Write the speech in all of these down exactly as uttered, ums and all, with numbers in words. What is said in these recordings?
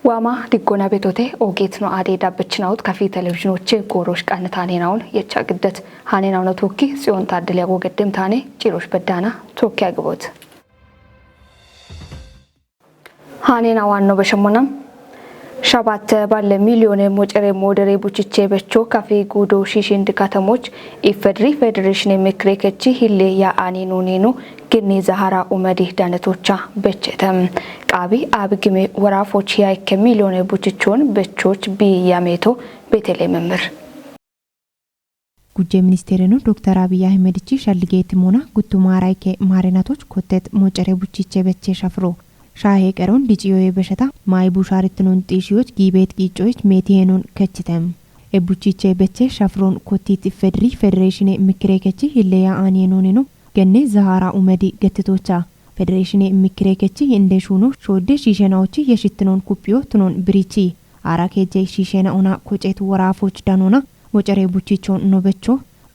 ዋማ ድጎና ቤቶቴ ኦጌት ነው አዴ ዳበችናውት ከፊ ቴሌቪዥኖቼ ጎሮሽ ቃንታኔናውን የቻ ግደት ሀኔናውነ ቶኪ ጽዮን ታደል ያጎ ገደም ታኔ ጪሮሽ በዳና ቶኪ አግቦት። ሀኔና ዋን ነው በሸሞናም ሸባተ ባለ ሚሊዮን ሞጨሬ ሞደሬ ቡችቼ በቾ ከፊ ጉዶ ሺሽንድ ከተሞች ኢፌድሪ ፌዴሬሽን ምክሬ ከቺ ሂሌ ያአኔ ኖኔኖ ግኔ ዛሃራ ኡመዴ ዳነቶቻ በቸተም ቃቢ አብግሜ ወራፎች ያይከ ሚሊዮን ቡችቾን በቾች ቢያሜቶ ቤተልሔም ምር። ጉጄ ሚኒስቴርኑ ዶክተር አብይ አህመድ እቺ ሸልጌ ትሞና ጉቱ ማራይኬ ማሬናቶች ኮተት ሞጨሬ ቡቺቼ በቼ ሸፍሮ ሻሄ ቀሮን ዲጭዮዬ በሸታ ማይ ቡሻርትኖን ጢሽዮች ጊቤት ቂጮች ሜቲሄኖን ከችተም ኤቡቺቼ በቼ ሸፍሮን ኮቲት ፌድሪ ፌዴሬሽኔ ምክሬ ከቺ ሂሌያ አኔ ኖኔኖ ገኔ ዛሃራ ኡመዲ ገትቶቻ ፌዴሬሽኔ ምክሬ ከቺ እንደ ሹኖ ሾዴ ሺሸናዎች የሽትኖን ኩፒዮ ትኖን ብሪቺ አራ ኬጄ ሺሼና ኦና ኮጬት ወራፎች ዳኖና ወጨሬ ቡቺቾን ኖበቾ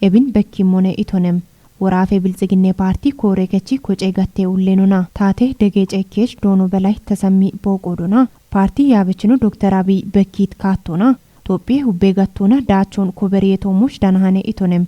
ኤቢን በኪሞነ ኢቶነም። ወራፌ ብልጽግኔ ፓርቲ ኮሬ ከቺ ኮጬ ጋቴ ኡሌኖና ታቴ ደጌ ጨኬች ዶኖ በላይ ተሰሚ ቦቆዶና ፓርቲ ያበችኖ ዶክተር አብይ በኪት ካቶና ጦጴ ሁቤ ጋቶና ዳቾን ኮበሬ ቶሞች ዳናሃነ ኢቶነም።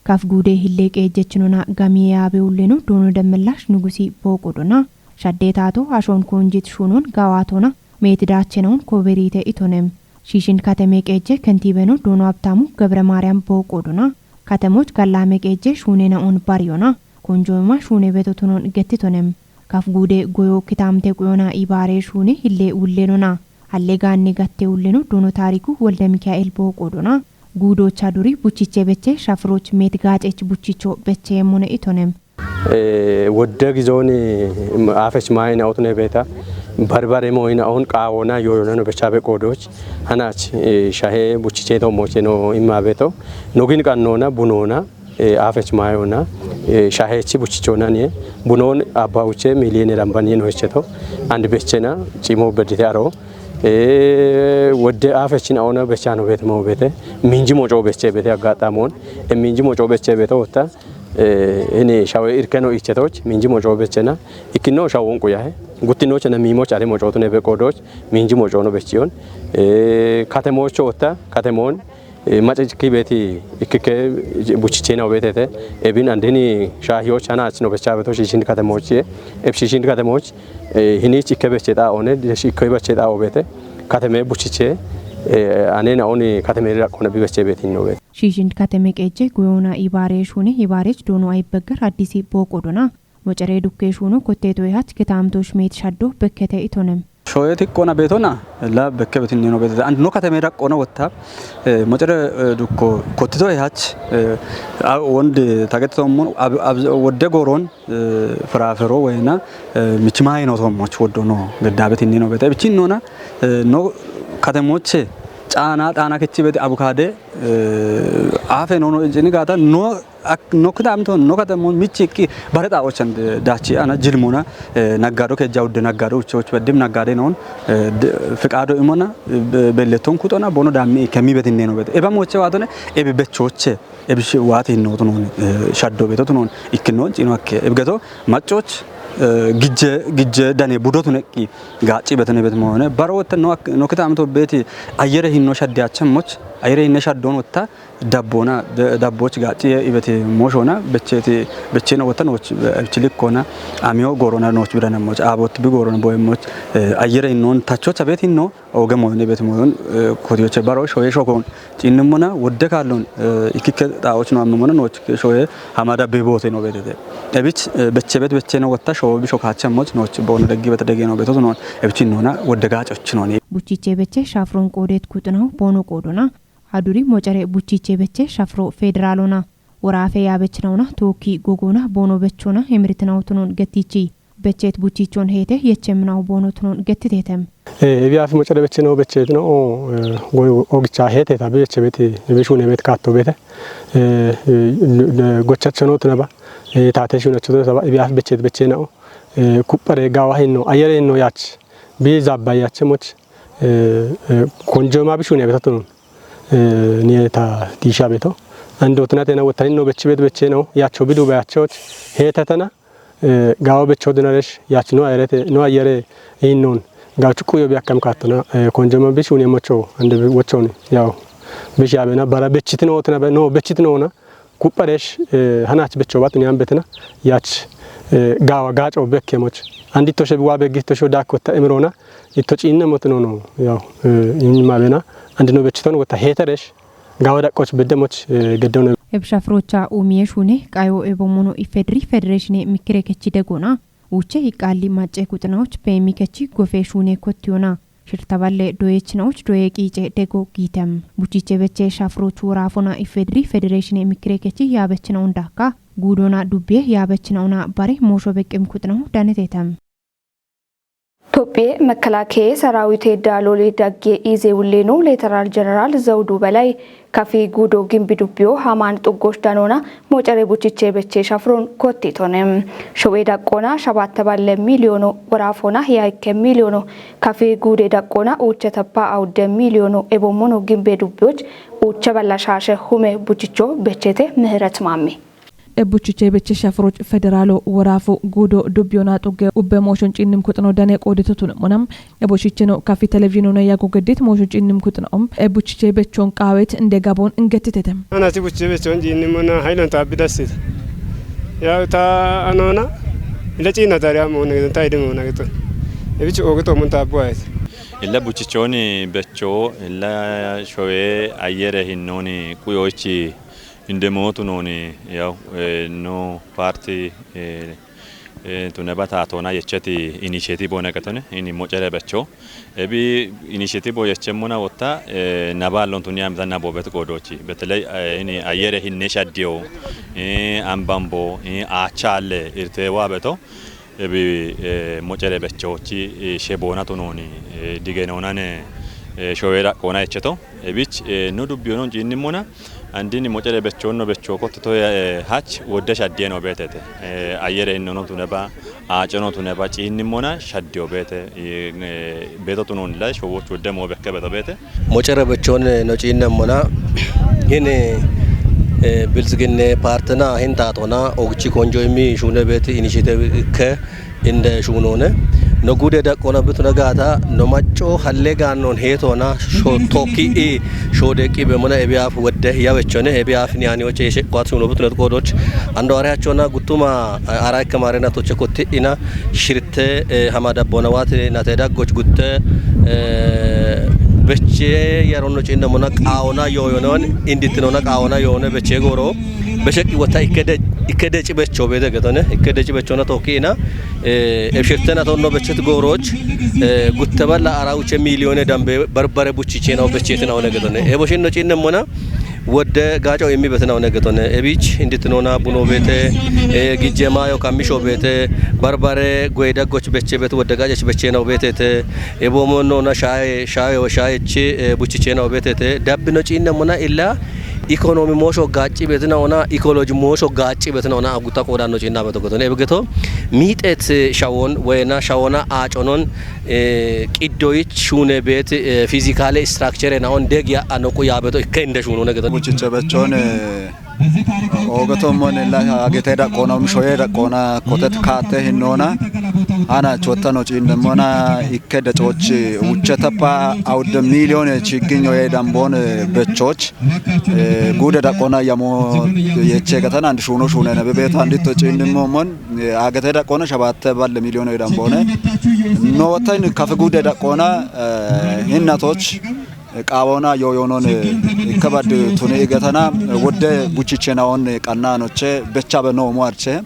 ካፍ ጉዴ ሂሌ ቄጀችኖና ጋሚዬ ያቤ ኡሌኖ ዶኖ ደመላሽ ንጉሲ ቦቆዶና ሸዴ ታቶ አሾን ኮንጂት ሹኖን ጋዋቶና ሜት ዳቸነውን ኮበሪተ ኢቶነም። ሺሽን ከተሜ ቄጀ ከንቲበኖ ዶኖ ሀብታሙ ገብረ ማርያም ቦቆዶና ከተሞች ጋላሜ ቄጀ ሹኔ ነኦን ባርዮና ኮንጆማ ሹኔ ቤቶቶኖን ገትቶነም። ካፍ ጉዴ ጎዮ ክታምቴ ቁዮና ኢባሬ ሹኔ ሂሌ ኡሌኖና ሀሌ ጋኔ ጋቴ ኡሌኖ ዶኖ ታሪኩ ወልደ ሚካኤል ቦቆዶና ጉዶቻ ዱሪ ቡቺቼ በቼ ሻፍሮች ሜት ጋጨች ቡቺቾ በቼ የሞነ ኢቶነም። ወደ ጊዞን አፈች ማይን አውትነ ቤታ በርበሬ ሞይን አሁን ቃዎና ዮዮነ ነው በቻ በቆዶች ሀናች ሻሄ ቡቺቼ ቶሞቼ ነው ኢማ ቤቶ ኖጊን ቀኖና ቡኖና አፈች ማዮና ሻሄቺ ቡቺቾና ኒ ቡኖን አባውቼ ሚሊዮን ዳምባኒ ነው ሄቼቶ አንድ ቤቼና ጪሞ በዲቴ አሮ ወደ አፈችን አሁን በቻ ነው ቤት መው ቤቴ ሚንጂ ሞጮ በቼ ቤቴ አጋጣሞን ሚንጂ ሞጮ በቼ ቤተ ወጣ እኔ ሻወ ኢርከኖ ኢቸቶች ሚንጂ ሞጮ በቼና ኢክኖ ሻወን ቁያሄ ጉትኖች ነ ሚሞች አለ ሞጮቱ ነ በቆዶች ሚንጂ ሞጮ ነው በቺዮን ከተሞች ወጣ ከተሞን ማጨጭ ኪቤቲ ኢክከ ቡችቼ ነው ቤቴ ኤቢን አንደኒ ሻሂዎች አናች ነው በቻ ቤቶች ሽንድ ከተሞች ኤብ ሽንድ ከተሞች ሂኒች ኢከ በቼ ጣ ኦነ ኢከ በቼ ጣ ኦቤቴ ከተሜ ቡችቼ አኔን አሁን ከተሜ ራቆነ ቢበቼ ቤት ነው ቤት ሺሽንድ ከተሜ ቄጄ ጉዮና ኢባሬ ሹኔ ኢባሬች ዶኖ አይበገር አዲሲ ቦቆዶና ሞጨሬ ዱኬ ሹኖ ኮቴቶ ይሃች ክታምቶሽ ሜት ሻዶ በከተ ኢቶነም። ሾየት ቆና ቤቶና ላ በከ ቤት ነው ቤት አንድ ኖ ከተሜ ዳቆና ወጣ ሞጨሬ ዱኮ ኮትቶ ይሃች ወንድ ታገጥቶ ወደ ጎሮን ፍራፍሮ ወይና ምችማይ ነው ቶሞች ወዶ ነው ገዳበት እንዲ ነው ቤት ብቻ ነው ኖ ከተሞች ጫና ጣና ከቺ ቤት አቡካዴ አፌ ነው ነው እጅ ንጋታ ኖ ኖክዳምቶ ኖከተሞን ምቺ እቂ በረጣዎችን ዳቺ አና ጅልሙና ነጋዶ ከጃ ውድ ነጋዶ ውቾች በድም ነጋዴ ነውን ፍቃዶ እሞና በለቶን ኩጦና ቦኖ ዳሚ ከሚበት እንዴ ነው በት ኤበሞቼ ዋቶነ ኤብ በቾቼ ኤብሽ ዋት ይኖት ነው ሻዶ ቤቶት ነው ይክኖን ጭኖ አከ ኤብገቶ ማጮች ግጀ ግጀ ደኔ ቡዶቱ ነቂ ጋጪ በተነ በት መሆነ በረወተ ኖክታምቶ ቤት አየረ ሂኖ ሸዲያቸሞች አየረ ሂነ ሻዶን ወታ ዳቦና ዳቦች ጋጭ ኢበቴ ሞሾና በቼቴ በቼነ ወተኖች እብችልክ ኮና አሚዮ ጎሮና ኖች ብረነሞች አቦት ቢጎሮን ቦይሞች አየረ ኖን ታቾች አቤት ኖ ኦገ ሞን ቤት ሞን ኮቲዮች ባሮ ሾየ ሾኮን ጭንሙና ወደ ካሉን ኢክከ ጣዎች ነው አምሞን ኖች ሾየ ሐማዳ ቤቦቴ ነው ቤቴ እብች በቼ ቤት በቼ ነው ወታ ሾ ቢሾ ካቸሞች ኖች በሆነ ደግ በተደገ ነው ቤቶት ነው እብች ኖና ወደ ጋጮች ነው ቡቺቼ በቼ ሻፍሮን ቆዴት ቁጥናው ቦኖ ቆዶና አዱሪ ሞጨሬ ቡቺቼ በቼ ሸፍሮ ፌዴራሎና ወራፌ ያበችናውና ቶኪ ጎጎና ቦኖ በቾና የምርትናው ትኖን ገቲቺ በቼት ቡቺቾን ሄተ የቸምናው ቦኖ ትኖን ገትቴተም። እቢያፍ ሞጨሬ በቼ ነው በቼት ነው ኦግቻ ሄተ ታቢ በቼ ቤት እቢሹን የቤት ካቶ ቤተ ጎቻቸ ነው ትነባ ታቴ ሹነቸው ትነባ እቢያፍ በቼት በቼ ነው ኩፐሬ ጋዋሂን ነው አየሬን ነው ያች ቢዛባያቸ ሞች ኮንጆማ ቢሹን የቤተቱን ኒየታ ዲሻ ቤቶ አንድ ወትናቴና ወታኒ ነው በች ቤት በቼ ነው ያቸው ቢዱ ባያቸዎች ሄተተና ጋው በቸው ድነረሽ ያች ነው አይረቴ ነው አየረ ይኖን Gawchu quyo bi akkam kaattona, eh, konjoma bi shuni emocho, ande bi wochoni, yaw. Bi shabena bara bechiti no tina be, no bechiti no na. Kuppa desh, eh, hanach becho bat ni ambetina, yach, eh, gawa gacho bekke moch. Andi to shebi wa beggi to sho dakko ta emirona, ito chinne motino no, yaw, eh, in mabena, andi no bechiton wata heta desh, gawa dakkoch bedde moch, eh, geddono. Ebsha frocha umiye shune, qayo ebomono ifedri federation mikire kechi degona. Uche iqalli macce kuxinaoch pemi kechi gofe shune kottiyona. Shirtaballe doyechinaoch doye qiice dego giitem. Buchiche beche shafrochu rafona ifedri federation mikire kechi yaabechina undaka. Guudona dubbiye yaabechina una bare moosho beqqim kuxinao danetetem. Tophphiye Mekelaakeye Saraawite Daaloole Dagge Ize Wulleeno Leeteraal Jeneraal Zawudu Belay kafi guudo gimbi dubbiyo hamaan xuggosh danoona mocere buchiche beche shafron kottitone. Showe daqqoona shabatte balle miiliyoono woraafona yaayikke miiliyoono kafi guude daqqoona uuche tappa awudde miiliyoono ebommono gimbe dubbiyoch uuche balla shaashe hume buchicho bechete Mihiret Maamme. Ebuchiche beche shafroch federaalo woraafo guudo dubbiyoona xugge ubbe mooshon cinnim kuxino dane qoodito tunemona. Eboshicheno kafi televizhiinona yago geddit mooshon cinnim kuxino. Ebuchiche bechon qaawet inde gabon ingettitete. Anati buchiche bechon cinnimona haylon taabbi dassita. Yaw ta anona ila ciinna tariya moona giton ta idimoona giton. Ebichi oogito mun taabbu ayet. Illa buchichoni becho, illa showe ayyere hinnoni quyoichi inde mootu nooni, yaw, eh, no party, eh, eh, tune bata tona yecheti initiative ona gatone, ini mocere becho. Ebi initiative yechemmona wotta, eh, naballon tuni amita nabobet qodochi. Beteley, eh, ini ayyere hinne shaddiyo, eh, ambambo, eh, achalle, irtewa beto. Ebi, eh, mocere bechochi, eh, sheboona tunoni, eh, digenonane, eh, showera qoona echeto. Ebich, eh, no dubbiyonon cinnimona, andini mocere bechonno becho kottito, eh, hach wodde shaddiye no beetete. Eh, ayyere innono tuneba, aaceno tuneba, cinnimona shaddiyo beete, eh, eh, beeto tunonilla showoch wodde moo bekke beeto beete. Mocere bechon no cinnemmona, hin, eh, biltsiginne partina hin taatona, ogichi konjo imi shune beeti initiative ikke inde shunone. No gude daqqona bituna gaata, no macco halle gaannon heetona, sho tokki i, sho deqqi be mona ebiyaaf wedde yawechone, ebiyaaf ni ani oche yeshe kwat shuno bituna qodoch. Ando are hachona guttuma, eh, ara ikke marena toche kotti ina, shirte, eh, hama dabbona wati nate daggoch gutte, eh, beche yaronno cinna mona qaona yoyonon, indittinona qaona yone beche goro. Beche ki wata ikkede, ikkede ci becho bede getone, ikkede ci bechona tokki ina, eh, e shirtena tonno bechet goroch, eh, gutte balla ara uche miiliyone dambe barbare buchichena bechetina one getone. E boshinno cinna mona, wodde gaco immi betena one getone. Ebich indittinona buno bete, eh, gijje mayo kammisho bete, barbare goyda goch beche bet wodde gaco bechena betete. Ebomo nona shaye, shaye, shaye chi, eh, buchichena betete. Dabbino cinna mona illa economy moosho gaacci betina ona, ecology moosho gaacci betina ona aguta qodanno cinna beto getone. Ebe geto miixet shawon wena shawona aconon, eh, qiddoyich shune beet, eh, physically structure na on deg ya anoqu ya beto ikke inde shunone geto. Buchiche bechon, eh, ogeto mon la agete daqqona, um, shoye daqqona, kotet kaate hinnona. Ana chottano cindemona ikke de coch uche tappa awudde miiliyone chigginyo ye dambon, eh, bechoch. Eh, gude daqqona yamo yeche gatana and shuno shune ne bebeto andito cindimmo mon, eh, agete daqqona shabatte balle miiliyone ye dambone. No wata in kafe gude daqqona, eh, hinnatoch, eh, qaawona yoyonon, eh, ikkabad tuni igatana, eh, wodde buchichena on, eh, qanna noche, becha be no mo arche.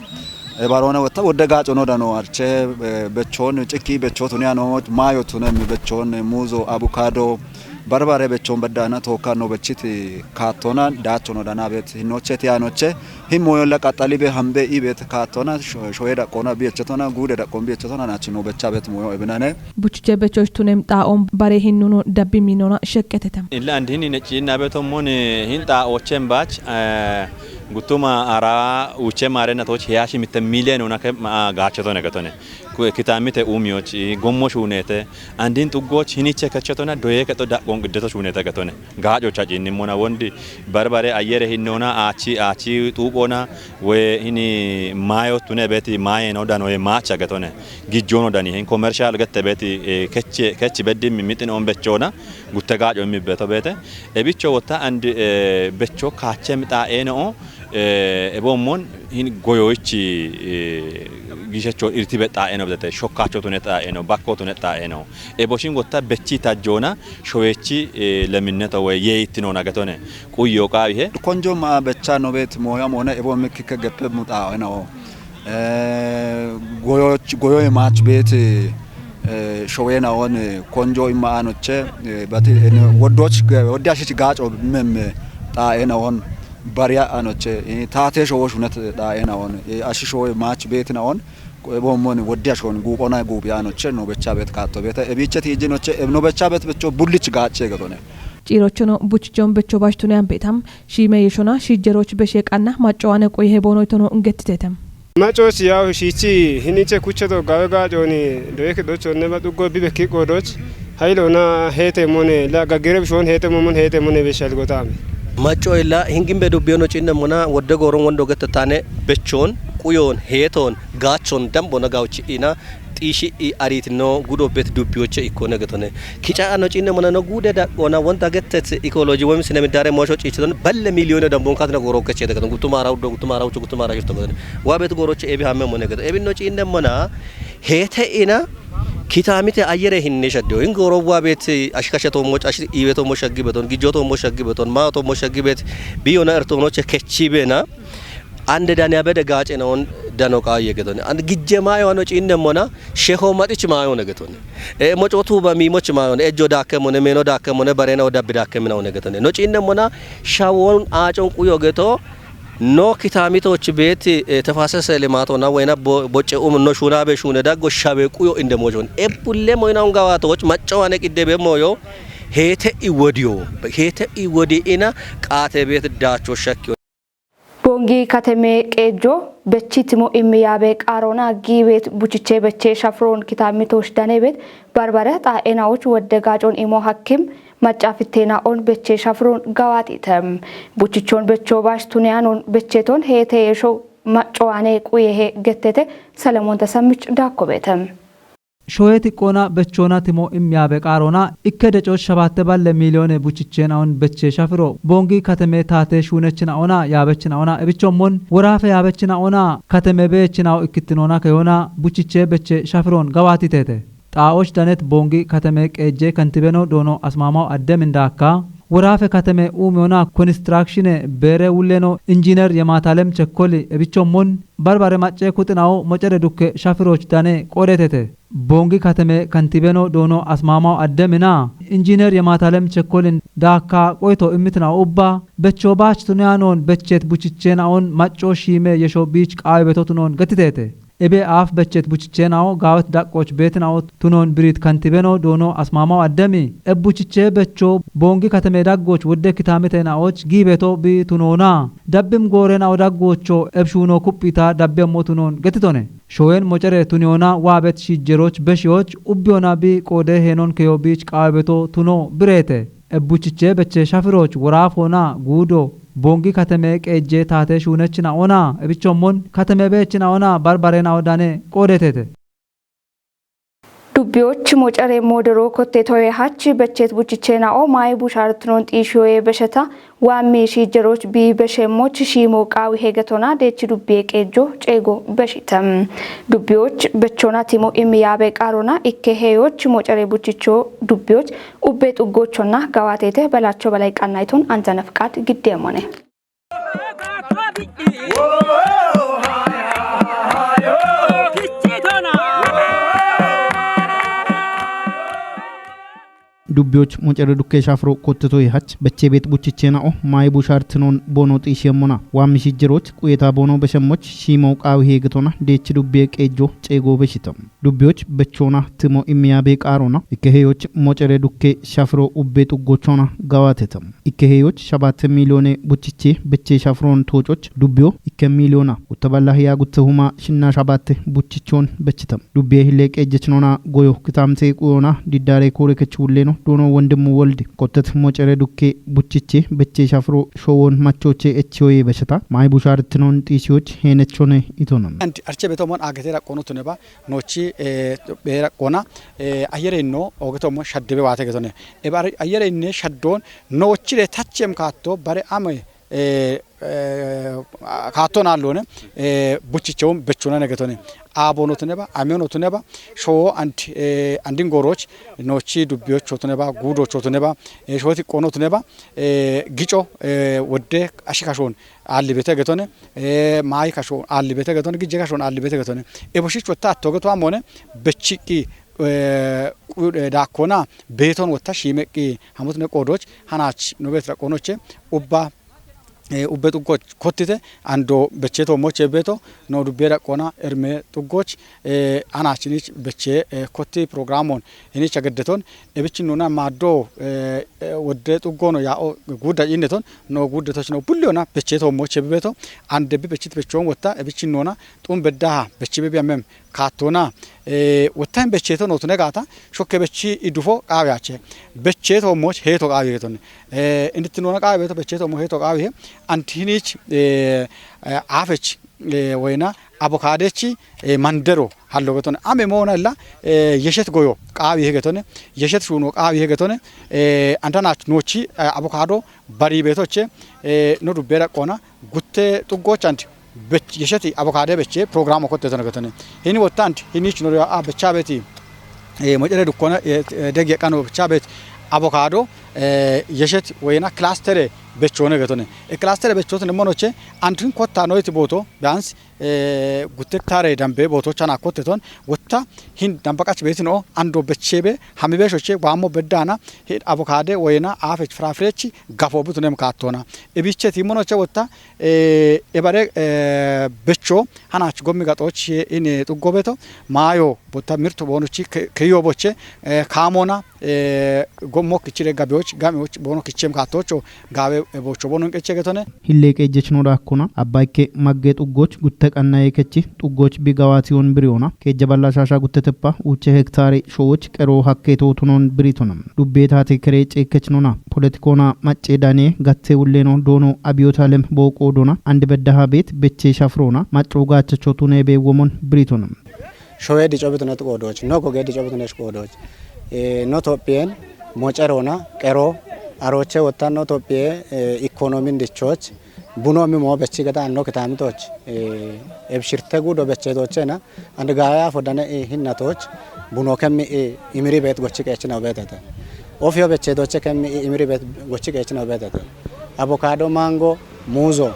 E barone wota wodde gaco no dano arche, eh, bechon, cikki becho tuni ano, mayo tunem bechon, muzo, avocado, barbare bechon baddana tokka no bechiti kaattona, dacho no dana bet, hinnoche ti anoche, himmo yolla qaxxali be hambe i bet kaattona, sho-, shoye daqqona bi echetona, gude daqqon bi echetona, nachi no becha bet moyo ebinane. Buchiche bechoch tunem xaa'on bare hinnuno dabbi minona sheqqetetem. Illa and hini ne cinna beto mon, eh, hin xaa'ochen bach, eh, Guttuma ara uche mare na toch heya shi mitte million una ke ma gache tone gatone. Ku-, kitamite umioch, gommo shunete, andin tuggoch hiniche kache tona doye keto daqqon giddeto shunete gatone. Gacho chaji ni mona wondi barbare ayere hinnona achi, achi tubona we hini mayo tune beti maye no dano ye macha gatone. Gijjono dani hin commercial gatte beti, eh, keche, kechi beddi mi mitin on bechona, gutte gacho mi beto bete. E bicho wotta and, eh, becho kache mi ta eno, eh, e bommon hin goyoichi, eh, gishecho irti bexxa'eno bedete, shokkacho tune xa'eno, bakko tune xa'eno. E boshin wotta bechi tajjona, showechi, eh, leminneto we yeittinona gatone. Quyyo qawihe. Konjo ma becha no bet moya mona e bommi kikke geppe muxa'eno. Eh, goyoch, goyoy mach bet, eh, showena on, eh, konjo imma anoche, eh, bati, eh, woddoch, eh, woddi ashich gacho memme xa'ena on, bariya anoche, eh, tate showo shunet xa'ena on, eh, ashi showoy mach betina on, ko e bommon woddi ashon guphona gubi anoche no becha bet katto bet, e biche tijinoche, eh, no becha bet becho bullich gache gatone. Ciirochono buchichon becho bashtune ambetam, shime yeshona, shijjeroch beshe qanna, maccoane qoyhe bono itono ungettitetem. Macoch yaw shichi hiniche kucheto gawe gaconi doyek dochonne ma duggo bibe kiko doch. Hailona hete mone la gagere bishon hete momon hete mone be shalgotame. Macco illa hingimbe dubbiyono cinne mona wodde goron wondo getta tane bechon, quyon, heton, gachon, dambona gawchi ina, xishi i aritino gudo bet dubbiyoche ikkone getone. Kica ano cinne mona no gude daqqona wonta gettet ecology wem sine midare mosho cichidon balle miliyone dambon katna goro kechede geton. Gutuma ara uddo, gutuma ara ucho, gutuma ara shirto geton. Wa bet goroche ebi hamme mone geton. Ebi no cinne mona hete ina kitamite ayere hinne shaddo. In goro wa bet ashkashe to moch ash iwe to mosh agi beton, gijo to mosh agi beton, ma to mosh agi bet biyona erto noche kechi bena. Ande dani abede gace na on dano qaye geton. And gije mayo ano cinne mona sheho matich mayo ne geton. E moco tuba mi moch mayo ne ejo dakke mone, meno dakke mone, barena o dabbi dakke mina one geton. No cinne mona shawon acon quyo geto. No kitamitoch beti, eh, tefasese limato na wena bo-, boce um no shuna be shune daggo shabe quyo inde mojon. E pulle moyna ungawatoch maccawane qidde be moyo. Hete i wodiyo. Hete i wodi ina qate bet dacho shakki. Bongi kateme qeejjo bechitimo immi yaabe qaarona giibeet buchiche beche shafroon kitamitoch danebet barbare xa'enaoch wodde gaacon imo hakkim macca fitteena'on beche shafroon gawaatite. Buchichon becho bash tuneyanon becheton heete yesho maccowaane quyehe gettete Selemoon Tasammich daakkobeete. Shoye tiqqoona bechoona timo immiyaabe qaaroona ikke deco shabatte balle miiliyoone buchicheenaon beche shafiro boongi kateme taate shuunechina'oona yaabechina'oona ebichommon woraafe yaabechina'oona kateme beechina'o ikkittinoona keyoona buchiche beche shafiroon gawaatiteete. Xaa'och danet boongi kateme qeejje kentibeno doono asmaamaw adde mindaakka woraafe kateme uumiyoona konistiraakshine beere wulleno injiiner Yemaatalem Chekkoli ebichommon barbare macce kuxina'o mocere dukke shafiroch dane qoodetete. Boongi kateme kentibeno doono asmaamaw adde mina injiiner Yemaatalem Chekkolin daakka qoyto immitina'o ubba becho baach tuniyanoon bechet buchicheena'on macco shiime yesho biich qaawe beto tunoon gatiteete. Ebe aaf bechet buchicheena'o gaawet daqqoch beetina'o tunoon biriit kentibeno doono asmaamaw addemi ebbuchichee becho boongi kateme daggoch wodde kitaamiteena'och giibeto bi tunoona dabbim gooreena'o daggocho ebshuuno kuphita dabbemmo tunoon gatitone. Showen mocere tuniyoona waabet shiijjeroch beshiyoch ubbiyona bi qoode heenon keyo biich qaawebeto tuno bireete. Ebbuchiche beche shafiroch woraafoona guudo boongi kateme qeejje taate shuunechina'oona ebichommon kateme beechina'oona barbareena'o dane qoodetete. Dubbiyoch mocere moodero kotte toye hach bechet buchicheena'o maayi bushaar tunoon xiishiyoye besheta Waammi shiijjeroch bi beshemmoch shiimo qaawi hegetona deechi dubbiye qeejjo ceego beshitem. Dubbiyoch bechona timo immi yaabe qaarona ikke heeyoch mocere buchicho dubbiyoch ubbe xuggochonna gawaatete Belacho Belay qannayton Anzane Fiqaad giddeemmone. Dubbiyoch mocere dukke shafro kottetoy hach bechebet buchichena o mai bushar tinon bono xishiyemmona. Wammi shijjeroch quyeta bono beshemoch shimo qaawi hegetona deechi dubbiye qeejjo ceego beshitam. Dubbiyoch bechona timo immiya be qaarona. Ikkeheyoch mocere dukke shafro ubbe xuggochona gawatetam. Ikkeheyoch shabatte miliyone buchiche beche shafron toococh dubbiyo ikke miliyona. Gutta balla hiya gutte huma shinna shabatte buchichon bechitam. Dubbiye hille qeejjechinona goyo kitamte quyona diddare kore kech wulleno dono wondimmu woldi. Kottet mocere dukke buchiche beche shafro showon machoche echiyoye besheta. Mai bushar tinon xisiyoch henechone itonam. And arche betomon agete raqqono tuneba nochi, eh, be raqqona, eh, ayere inno ogetomon shaddebe waate getone. Eba ayere inne shaddon nochire tachem kaatto bare ame, eh, eh, kaatto nallone, eh, buchichon bechona negetone. Abono tuneba, ameno tuneba, showo and, eh, andin goroch, nochi dubbiyocho tuneba, gudocho tuneba, eh, showoti qono tuneba, eh, gico, eh, wodde ashikashon allibete getone, eh, mai kashon allibete getone, gijje kashon allibete getone. Ebo shich wotta atto geto amone, bechiqi, eh, qu-, eh, dakkona, beton wotta shimeqi, hamutne qodoch, hanach, no betra qonoche, ubba, eh, ubbe xuggoch kottite, ando becheto moche beto, no dubbe daqqona, erme xuggoch, eh, hanach inich beche, eh, kotti programon, inich ageddeton, ebichin nuna maddo, eh, eh, wodde xuggono ya o gudda inneton, no guddetoch no bulliyona becheto moche beto, ande bi bechit bechon wotta, ebichin nuna, xum beddaha, bechibe bi amem, kattona, eh, wottan becheto notune gata, shokke bechi idufo qaawiyache. Becheto moch heto qaawi getone. Eh, indittinona qaawi beto becheto mo heto qaawi he, antinich, eh, eh, afech, eh, woyna, avokadechi, eh, mandero hallo getone. Ame mona illa, eh, yeshet goyo qaawi he getone. Yeshet shuno qaawi he getone. Eh, antanach nochi, eh, avocado bari betoche, eh, no dubbe raqqona, gutte xuggoch and bech-, yesheti avocado beche programo kotte tono getone. Hini wotta and, hini chinori a becha beti, eh, mocere dukkona, eh, eh, degi qano becha bet avocado, eh, yeshet woyna cluster bechone getone. E cluster bechotone monoche, and hin kotta noiti boto, bians, eh, gutte tare dambe boto chana kotte ton, wotta hin damba qach betino, ando bechebe, hamibe shoche, wamo beddana, hin avocado woyna, afech frafrechi, gafo butunem kattona. Ebiche timonoche wotta, eh, ebare, eh, becho, hanach gommi gatoch, ine xuggo beto, mayo, botta mirto bonochi, ke-, keyo boche, eh, kamona, eh, gommo kichire gabeoch, gameoch, bono kichem katocho, gabe, eh, bocho bono nqeche getone. Hille qeejjechino dakkona, abbaykke magge xuggoch gutte qannaye kechi, xuggoch bi gawati on biriona, keejja balla shasha gutteteppa, uche hektare showoch qero hakke totunon biritona. Dubbe tate kere ceekechinona, politikona macce dane gatte ulleno dono abiyotalem booqo dona, ande beddaha bet, beche shafrona, macco gachacho tune be womon biritona. Showe dico bitunet qoodoch, no goge dico bitunet qoodoch. Eh, no Tophiyen mocerona, qero, aroche wottan no Tophiye, eh, ikonomin dichoch, buno mi mo bechi geta anno kitamitoch, eh, ebshirte gudo beche dochena, and gaya fodane, eh, hinnatoch, buno kemmi, eh, imiri bet gochi qechina obetete. Ofio beche doche kemmi, eh, imiri bet gochi qechina obetete. Avocado, mango, muzo,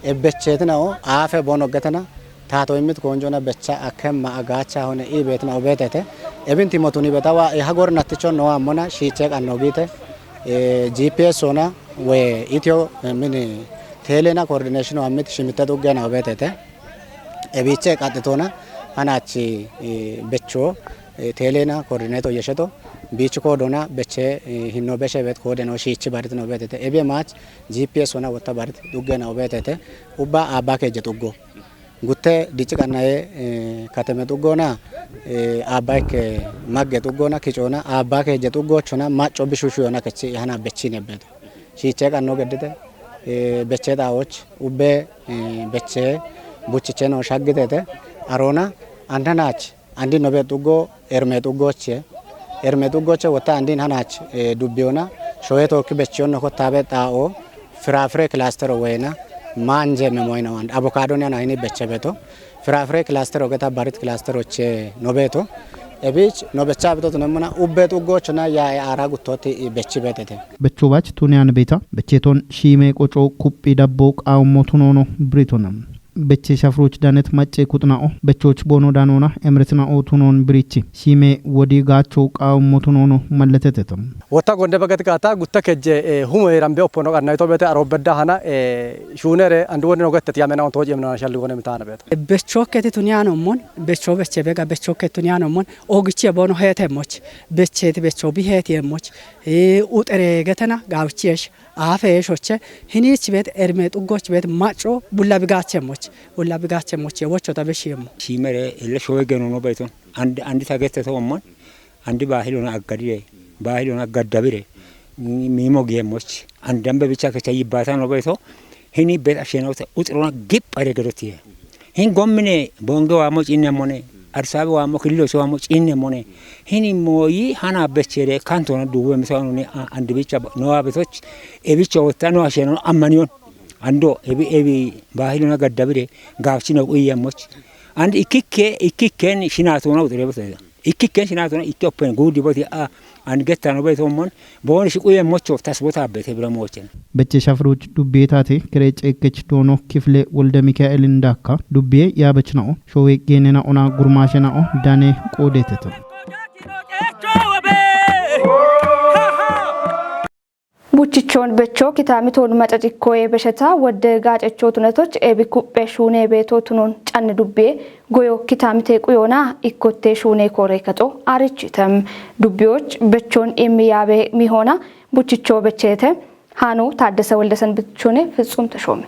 e bechetina o, afe bono getena, tato immit konjona becha akemma agacha hone i betina obetete. Ebin timotuni betawa e hagor natichon no amona shiche qanno gite. E, G P S ona we itio, e, mini telena coordination o amit shimite duggena obetete. Ebiche qaxitona hanachi, e, becho, e, telena coordinate o yesheto. Bichi kodona beche, e, hinno beshe bet kodeno shichi barit no obetete. Ebe mach G P S ona wotta barit duggena obetete. Ubba abba keje tuggo. Gutte dici qannaye, eh, kateme xuggona, eh, abba ikke magge xuggona, kicona, abba keje xuggochona, macco bishushu yona kechi hana bechine beto. Shiche qanno gedite, eh, beche xawoch, ubbe, eh, beche, buchiche no shaggitete, arona, andanach, andi nobe xuggo, erme xuggoche, erme xuggoche wotta andin hanach, eh, dubbiyona, shoye tokki bechiyon no kottabe xao, firafire kilastero woyna, manje memoyna wand, avocado ni ana hini beche beto, firafire kilastero geta barit kilasteroche no beto, ebich no becha beto tunemuna, ubbe xuggochona ya e ara guttoti i bechi betete. Becho bach tuniyan beta, becheton shime qoco kuphi dabbo qaummo tunono britonam. Beche shafroch danet macce kutna'o, bechoch bono danona, emretna'o tunon birichi. Shime wodi gacho qawmo tunono malletetetum. Wota gonde bagati kata gutta kejje, eh, humo erambe oppono qarna ito bete arobedda hana, eh, shunere andu woni no gette yamena on toji emna shalli woni mitana bete. Becho keti tuniano mon, becho beche bega becho keti tuniano mon, ogiche bono hete moch, beche ti becho bi hete moch, eh, utere getena gawchiesh, afe shoche, hinich bet erme tugoch bet macho bulla bigache moch, bulla bigache moch, wocho ta beshimo. Shimere ele showe geno no beton. And, and ta gette to mon. Andi baahilona aggadire, baahilona gaddabire, mi-, miimo giyeemmoch, andambe bicha kecha yibbata no beto, hini bet ashenawta uxirona gip are gedotiye. Hin gommine bonge waamo cinne mone, Arsaabe waamo kililo so waamo cinne mone. Hini moyi hana bechere kantona duwe misanuni a-, andi bicha ba-, no abetoch, e bicha wotta no asheno ammaniyon. Ando ebi, ebi baahilona gaddabire, gaafchino uyemmoch. And ikikke, ikikken shinatona uxire beto. Ikkikken shinatona ikki oppen gudi boti a an gettano beti ommon boni shiquye mocho tasbota bete bira mochen. Beche shafruch dubbiye tate kere cekkech dono kifle wolde Mikael indakka dubbiye yabechna'o showe genena'ona gurmashena'o dane qodeteto. Buchichoon bechoo kitaamitoon macacikkoyee besheta wodde gaacechoot unetoch ebi kuphe shuunee beetoo tunoon canni dubbiyee goyo kitaamitee quyoona ikkottee shuunee kooree kexo aarichitem. Dubbiyoch bechoon immi yaabee mihoona buchichoo becheete. Haanoo Taaddasa Waldasan bichoone Fitsum Tashoome.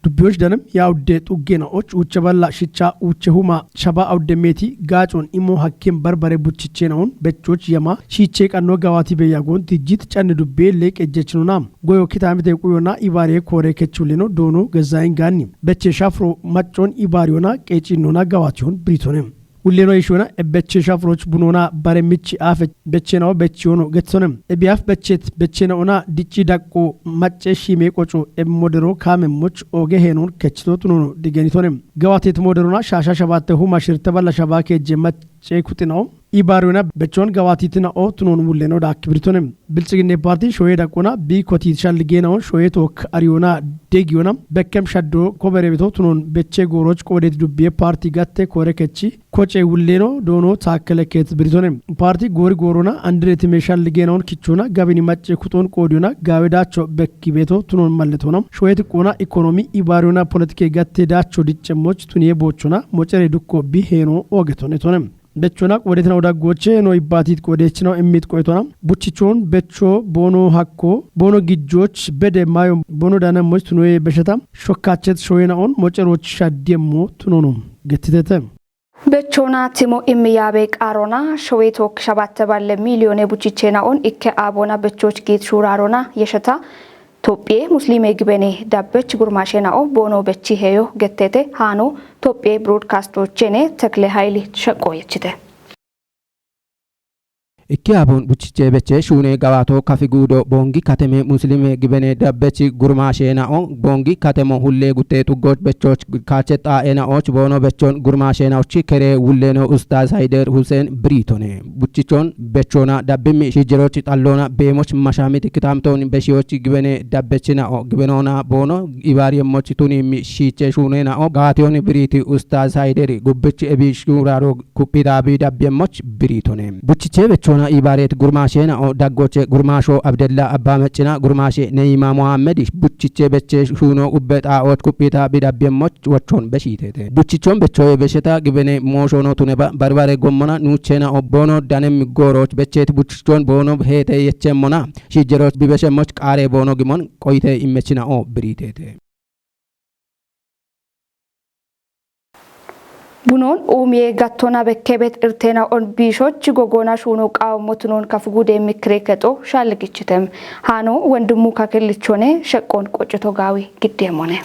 Dubbiyoch danem yaawudde xuggeena'och uuche balla shicha uuche huma shaba awudde meeti gaacoon immoo hakkeen barbare buchicheena'oon bechoch yama shiichee qannoo gawaatii beeyaagoon tijjiit canni dubbee leeqe jechinona goyo kitaamite quyona ibaaree kooree kechuleno doono gazzaayin gaanni beche shafro maccoon ibaariyona qeecinnona gawaatiyoon biriitone. Ulleno ishona ebeche shafroch bunona bare michi afe bechena o bechiyono getsone. Ebiaf bechet bechena ona dicci daqqo macce shime qoco emmodero kame moch oge henon kechito tunono digenitone. Gawatet moderona shasha shabatte huma shirte balla shabake je macce kutino. Ibaruna bechon gawatitina o tunon ulleno da kibritone. Bilchiginne parti shoye daqqona bi koti shalligena o shoye tok ariyona degiyona bekkem shaddo kobere bito tunon beche goroch qodet dubbiye parti gatte kore kechi koce wulleno doono taakkele keet biritone. Parti goori goorona andireti meesha ligeenaon kichona gabini macce kuxon qoodiyona gaawe daacho bekki beeto tunon malletona shoyeti qoona ikonomi ibaariyona politike gatte daacho dicce moch tuniye boochona mocere dukko bi heeno oogetone tone. Bechona qoodetina odaggoche no ibbaatit qoodechina immit qoytona buchichon becho boono hakko boono gijjoch bede mayo boono dana moch tunoye besheta shokkachet shoyenaon moceroch shaddiyemmo tunono gettitete. Bechoona timo immi yaabe qaarona showee tookki shabatte balle miiliyoone buchicheena'on ikke aaboona bechoch giit shuuraarona yesheta Tophiye Musliime gibene dabbech gurmaashena'o boono bechi heyo gettete haano Tophiye Broadcastochene Tekle Hayili sheqqo yechite. Ikki abon buchiche beche shuune gawato kafi guudo bongi kateme muslime gibene dabbechi gurmaashe na'o bongi katemo hulle gutte tuggoch bechoch kaache xaa'e na'och boono bechon gurmaashe na'ochi kere wulleno Ustaz Hayder Hussein Britone. Buchichon bechona dabbimmi shijeroch xallona beemoch mashamit kitamton beshiyoch gibene dabbechi na'o gibenona boono ibaari emmoch tunimmi shiiche shuune na'o gaatiyon biriti Ustaz Hayder gubbich ebi shuuraro kuphita bi dabbiyemmoch biriitone. Buchiche bechona ibaret gurmaashe na'o daggoche gurmaasho Abdella Abba Meccina gurmaashe Neima Mohammed buchiche beche shuuno ubbe xaa'och kuphita bi dabbiyemmoch wochon beshiitete. Buchichon bechoye besheta gibene mooshono tuneba barbare gommona nuuche na'o boono danem gooroch bechet buchichon boono heete yechemmona shijeroch bibeshemmoch qaare boono gimon qoyite immechina'o biriitete. Bunon umiye gattona bekkebet irtena on biishoch gogona shuuno qaawo motunon kafugude mikre kexo shalligichitem. Haano wondimu kakillichone sheqqon qoccito gaawi giddemone.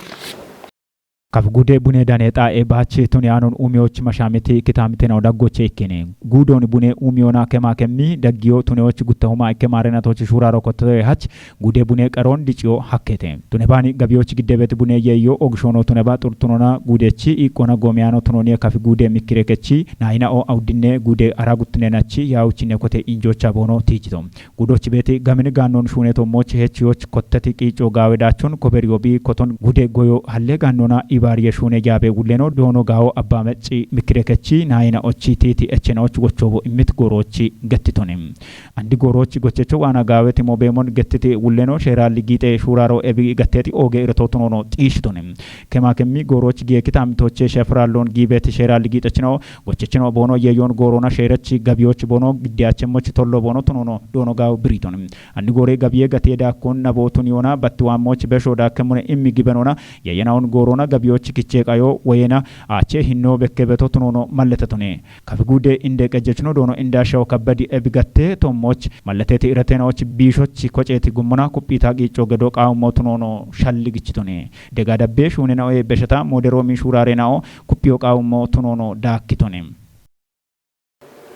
Kafugude bune dane xaa'e baache tuni aanon umiyoch mashamiti kitamitena odaggoche ikkene. Guudon bune umiyona kema kemmi daggiyo tuneyoch guttahuma ikke maarenatoch shuuraro kottoye hach gude bune qaron diciyo hakkete. Tunebani gabiyoch giddebet bune yeyo ogishono tuneba xurtunona gudechi iqqona goomiyano tunoniye kafi gude mikkirekechi naayina'o awuddinne gude ara guttinenachi yaawuchinne kote injocha boono tiijito. Gudochi beeti gamini gaannon shuuneto moch hechiyoch kotteti qiico gaawe daachun koberiyo bi koton gude goyo halle gaannona iba Baariye shuune yaabe wulleno doono gaawo abba mecci mikkirekechi naayina ochi tiiti echena och wochoobo immit gooroochi gettitoni. Andi gooroochi gochecho waana gaaweti moobeemon gettiti wulleno sheeraalli giixe shuuraaro ebi gatteeti ooge iretootunono xiishitoni. Kema kemmi gooroochi giye kitaamitoche shefiraalloon giibeeti sheeraalli giixechino gochechino boono yeeyoon gooroona sheerechi gabiyoochi boono giddiyaachemmochi tollo boono tunono doono gaawo biriitoni. Anni goore gabiye gatiye daakkon nabootun yoona battiwaammoch besho daakkemune immi gibenona yayyenaun goorona gabiyoch kichche qayo woyena aache hinno bekke beto tunono malletetune. Kafi gude inde qejjechno doono indaashaw kabbadi ebigatte tommoch malleteti iratenoch biishoch koceeti gummona kuphiita qiicco gedo qaawummo tunono shalligichitune. Dega dabbe shuunena oye beshata modero mi shuuraarenao kuphiyo qaawummo tunono daakkitune.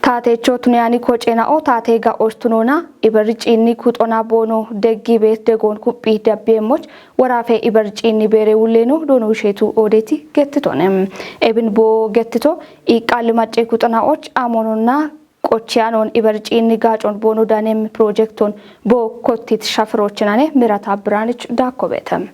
Taateecho tuniyani kocena'o taate ga'osh tunona iberciinni kuxona boono deggi beet degoon kuphi dabbiyeemmoch woraafe iberciinni beere wulleeno doono isheetu oodeeti gettitone. Ebin boo gettito iiqqaalli macce kuxona'och amononna qochiyanoon iberciinni gaacon boono danem pirojekton boo kottit shafirochinane mirata biraanich daakkobeete.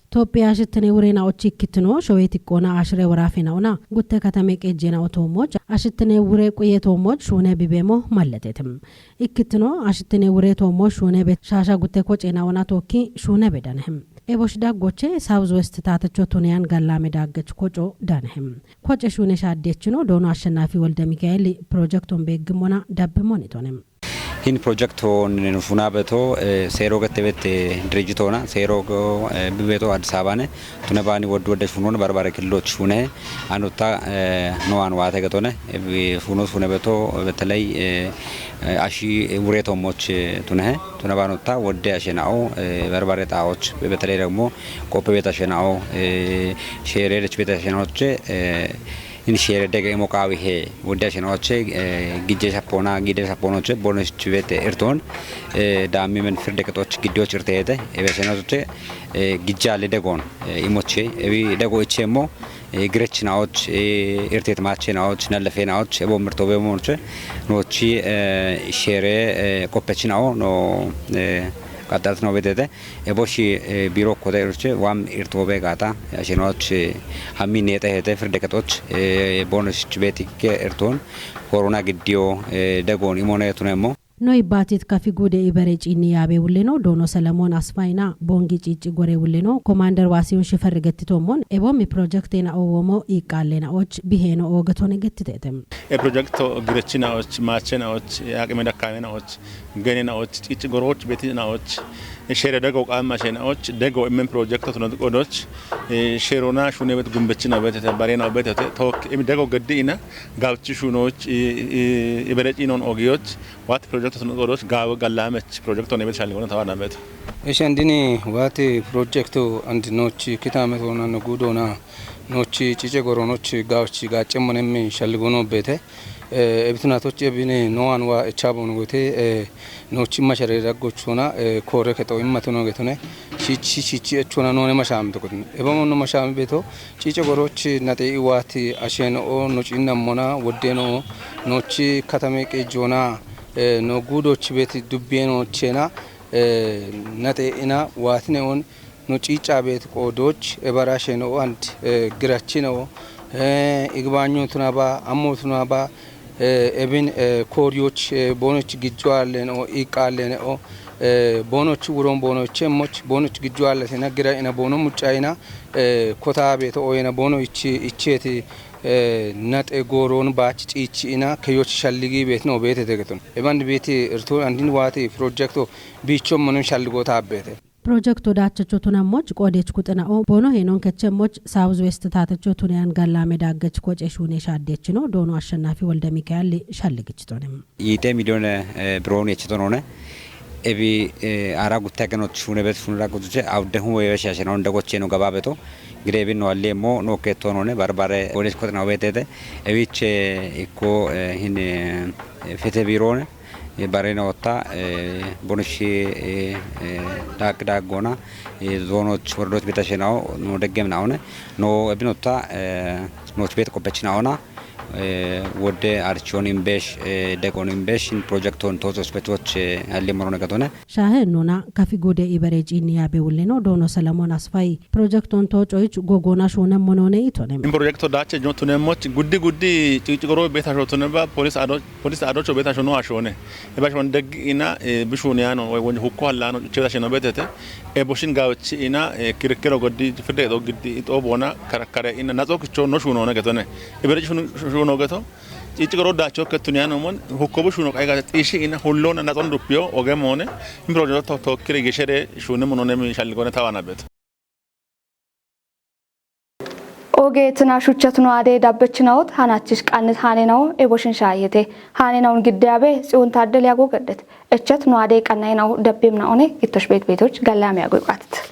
Tophiya ashitine wurena ochi ikkitino showeti qona ashire warafe naona gutte katame qejjena otomoch ashitine wure quye tomoch shune bibemo malletete. Ikkitino ashitine wure tomoch shune be shasha gutte koce naona tokki shune bedane. Ebosh daggoche South West tatecho tuniyan gallame daggech koco dane. Koce shune shaddechino doono Ashshennafi Wolde Mikael projekton beggimona dabbe monitone. Hin projekto nenu funabeto, eh, seero gette bette dirijjitoona, seero go, eh, bibeto Addis Ababane, tune baani woddu wodde funoon barbare killoch fune, anutta, eh, no an waate getone, eh, bi-, funo funabeto, beteley, eh, eh, ashi, eh, wure tommoch, eh, tunehe, tune baanutta wodde ashena'o, eh, barbare xaa'och, beteley degmo qoppe bet ashena'o, eh, sheere dech bet ashena'oche, eh, in sheere dege imo qaawi he wodde ashenoche, eh, gijje shapona, gide shaponoche, bonus chibete irton, eh, dammi men firde ketoch giddoch irtete, ebe ashenoche, eh, gijja le degon, eh, imoche, ebi dego ichemo, eh, grech naoch, eh, irtet mache naoch, nalefe naoch, ebo mirto be moche, nochi, eh, sheere, eh, kopech nao, no, eh, qatat no betete, Eboshi, eh, biro kode irche wam irtobe gata, ashenoch, eh, hammi nete hete firde ketoch, eh, bonus chibetike irton, korona giddiyo, eh, degon imone tunemo. No ibbatit kafi gude ibere ciinni yaabe wulleno, doono Selemon Asfayna, bongi ciicci gore wulleno, Commander Waasiyun Shiferri gettitomon, ebo mi projektena owomo iqqaallena'och biheno oogetone gettitetem. E projekto girechinaoch, machenaoch, aqime dakkamenaoch, geninaoch, ciicci goroch, betinaoch, shere dego qaama shenaoch, dego immen projekto tunot qodoch, eh, sherona shune bet gumbechina betete, barena betete, tok, im dego geddi ina, gawchi shunoch, i, i, ibere cinon ogiyoch, wat projekto tunot qodoch, gawe gallamech projekto ne bet shalgona tawana bet. Eshandini wati projekto and nochi kitame tona no gudona, nochi ciicci goronoch gawchi gacemon immen shalgono bete. Eh, ebitunatoch ebine no anwa echabon gote, eh, nochi masharera gochona, eh, kore keto imatuno getone, shichi, shichi echona none masham tokotne. Eba mono masham beto, ciicci goroch nate iwati asheno o, nochi namona, wodeno, nochi katame qejona, eh, no gudoch beti dubbeno chena, eh, nate ina watine on, no ciicca beet qoodoch, ebara sheno and, eh, girachino, eh, igbaanyo tunaba, ammo tunaba, eh, ebin, eh, kooriyoch, eh, boonoch gijjo aallen o, iiqqa aallen o, eh, boonoch wuron boonoch emmoch, boonoch gijjo aalletena gira ina boono muccayina, eh, kota beeto oyena boono ichi, icheti, eh, naxe gooroon baach ciichi ina keyoch shalligi beet no beete tegeton. Eban beeti irto andin waati projekto biicho monon shalligo taabbeete. Projekto daachacho tunammoch qoodech kuxina'o boono heenon kechemmoch South West taatecho tuneyan gallame daaggech koce shuune shaaddechino doono Ashshennafi Wolde Mikael shalligichitonim. Yiite miliyoone, eh, biroon yechitonone. Ebi, eh, ara gutte agenoch shuune bet shuune daggotuche awde hun weye shashenon dagocheno gababeto. Gide ebin no alle mo no ketonone barbare qoodech kuxina'o betete. Ebiche ikko, eh, hin, eh, fete biroone. Eh, barena otta, eh, bonoshi, eh, eh, dag, daggona, eh, zonoch, wordoch beta shenao, no deggem naone, no ebin otta, eh, no bet kopech naona, Wodde archoon hin beesh, deqoon hin beesh hin pirojektoon toos hospitoch halli morone gatone. Shaahe nuna kafi gode ibere ciinni yaabe wullino doono Salamoon Asfayi pirojektoon too coyich gogoona shuune monoone itone. In pirojekto daache jo tunemmoch guddi guddi ciici goro beeta shotuneba polis ado polis adocho beeta shono ashone. Eba shon deg ina bishun yano wonj hukko hallano cheda shino betete. Eboshin gawchi ina kirkiro goddi firde do giddi ito bona karakare ina nazo kicho no shuno ne getone. Ibere shuno geto. Ciici goro daacho ketun yano mon hukko bu shuno qayga xishi ina hullona naxon duppiyo oge moone. In pirojekto tokkire geshere shune monone mi shalgone tawana beto. Oge tina shuchat no ade dabbech nawot hanachich qannet hane nawo eboshin shayete. Hane nawon gidde abe tsiyon taddel yago gaddet. Echet no ade qannay nawo dabbem na one gittosh bet betoch gallam yago qatet.